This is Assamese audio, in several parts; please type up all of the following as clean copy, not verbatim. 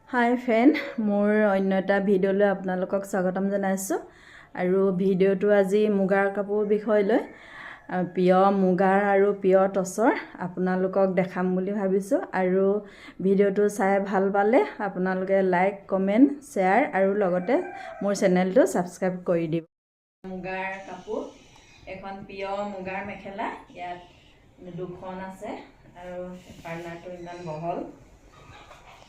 হাই ফ্ৰেণ্ড, মোৰ অন্য এটা ভিডিঅ'লৈ আপোনালোকক স্বাগতম জনাইছোঁ। আৰু ভিডিঅ'টো আজি মুগাৰ কাপোৰ বিষয় লৈ, পিয়ৰ মুগাৰ আৰু পিয়ৰ টচৰ আপোনালোকক দেখাম বুলি ভাবিছোঁ। আৰু ভিডিঅ'টো চাই ভাল পালে আপোনালোকে লাইক, কমেণ্ট, শ্বেয়াৰ আৰু লগতে মোৰ চেনেলটো ছাবস্ক্ৰাইব কৰি দিব। মুগাৰ কাপোৰ এখন, পিয়ৰ মুগাৰ মেখেলা, ইয়াত দুখন আছে আৰু পাৰ্লাৰটো ইমান বহল,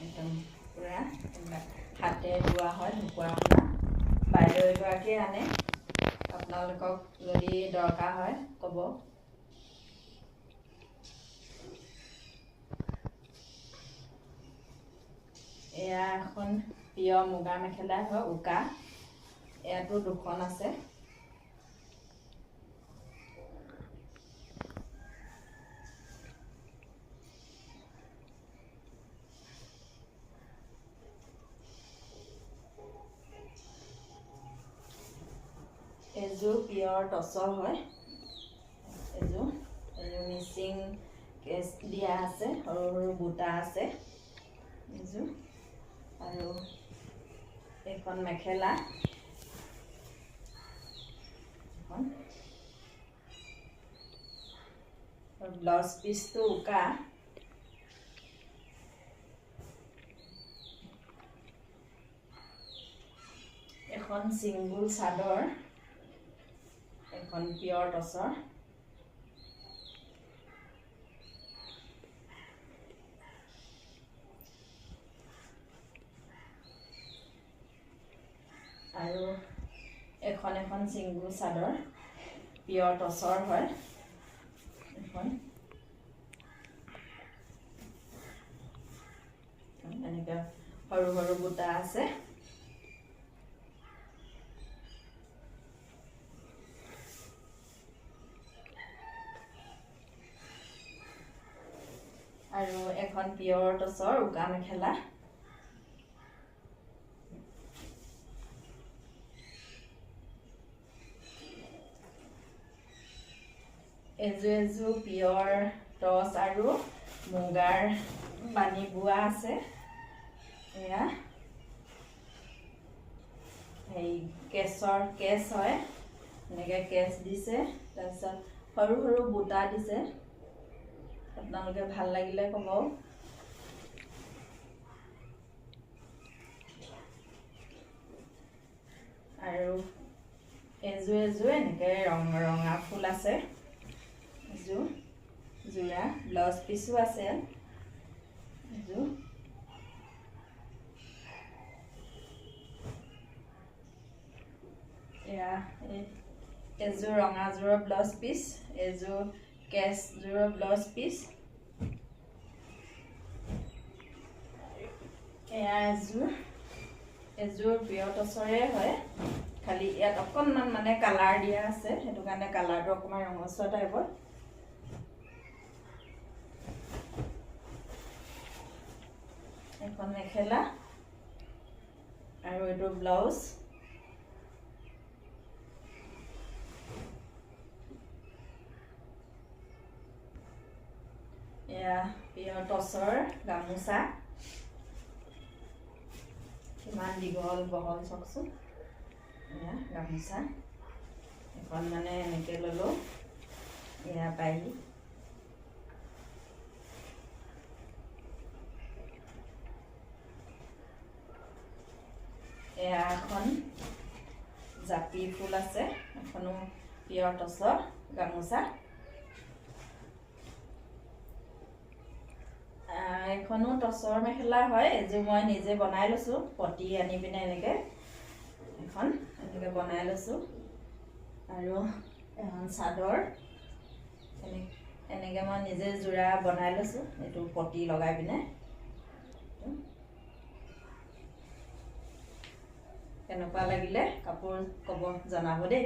একদম পূৰা এইবিলাক হাতে বোৱা হয়। ঢকুৱাখানা বাইদেউ এগৰাকীয়ে আনে। আপোনালোকক যদি দৰকাৰ হয় ক'ব। এয়া এখন পিয়ৰ মুগা মেখেলা হয়, উকা। ইয়াতো দুখন আছে। এযোৰ পিয়ৰ টচৰ হয়। এযোৰ এযোৰ মিচিং কেচ দিয়া আছে, সৰু সৰু বুটা আছে এযোৰ। আৰু এইখন মেখেলা এখন, ব্লাউজ পিচটো উকা। এখন চিংগুল চাদৰ, এখন পিয়ৰ টচৰ। আৰু এখন এখন চিংগুল চাদৰ, পিয়ৰ টচৰ হয় এখন। এনেকৈ সৰু সৰু বুটা আছে। আৰু এখন পিয়ৰ টচৰ উকা মেখেলা। এযোৰ এযোৰ পিয়ৰ টচ আৰু মুগাৰ পানী বোৱা আছে। এয়া হেৰি কেচৰ কেচ হয়, এনেকৈ কেচ দিছে, তাৰপিছত সৰু সৰু বুটা দিছে। আপোনালোকে ভাল লাগিলে ক'ব। আৰু এযোৰ এযোৰ এনেকৈ ৰং ৰঙা ফুল আছে। এযোৰ যোৰা, ব্লাউজ পিচো আছে এযোৰ। এয়া এযোৰ ৰঙাযোৰৰ ব্লাউজ পিচ, এযোৰ কেচযোৰৰ ব্লাউজ পিচ। এয়া এযোৰ এযোৰ পিয়ৰ টচৰে হয়, খালি ইয়াত অকণমান মানে কালাৰ দিয়া আছে, সেইটো কাৰণে কালাৰটো অকণমান ৰঙচুৱা টাইপৰ। এখন মেখেলা আৰু এইটো ব্লাউজ। এয়া পিয়ৰ টচৰ গামোচা, কিমান দীঘল বহল চাওকচোন। এয়া গামোচা এখন মানে এনেকৈ ল'লোঁ। এয়া পাহি। এয়া এখন জাপি ফুল আছে, এখনো পিয়ৰ টচৰ গামোচা। এইখনো টচৰ মেখেলা হয়। এযোৰ মই নিজে বনাই লৈছোঁ, পতি আনি পিনে এনেকৈ এখন এনেকৈ বনাই লৈছোঁ। আৰু এখন চাদৰ এনেকৈ মই নিজে যোৰা বনাই লৈছোঁ, এইটো পতি লগাই পিনে। কেনেকুৱা লাগিলে কাপোৰ ক'ব, জনাব দেই।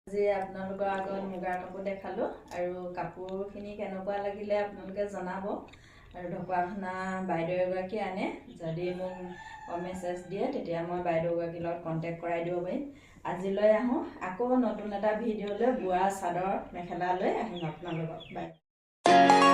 আজি আপোনালোকৰ আগত মুগাৰ কাপোৰ দেখালোঁ আৰু কাপোৰখিনি কেনেকুৱা লাগিলে আপোনালোকে জনাব। আৰু ঢকুৱাখানা বাইদেউ এগৰাকী আনে, যদি মোক মেছেজ দিয়ে তেতিয়া মই বাইদেউগৰাকীৰ লগত কণ্টেক্ট কৰাই দিব পাৰিম। আজিলৈ আহোঁ, আকৌ নতুন এটা ভিডিঅ'লৈ বোৱা চাদৰ মেখেলা লৈ আহিম আপোনালোকক। বাই।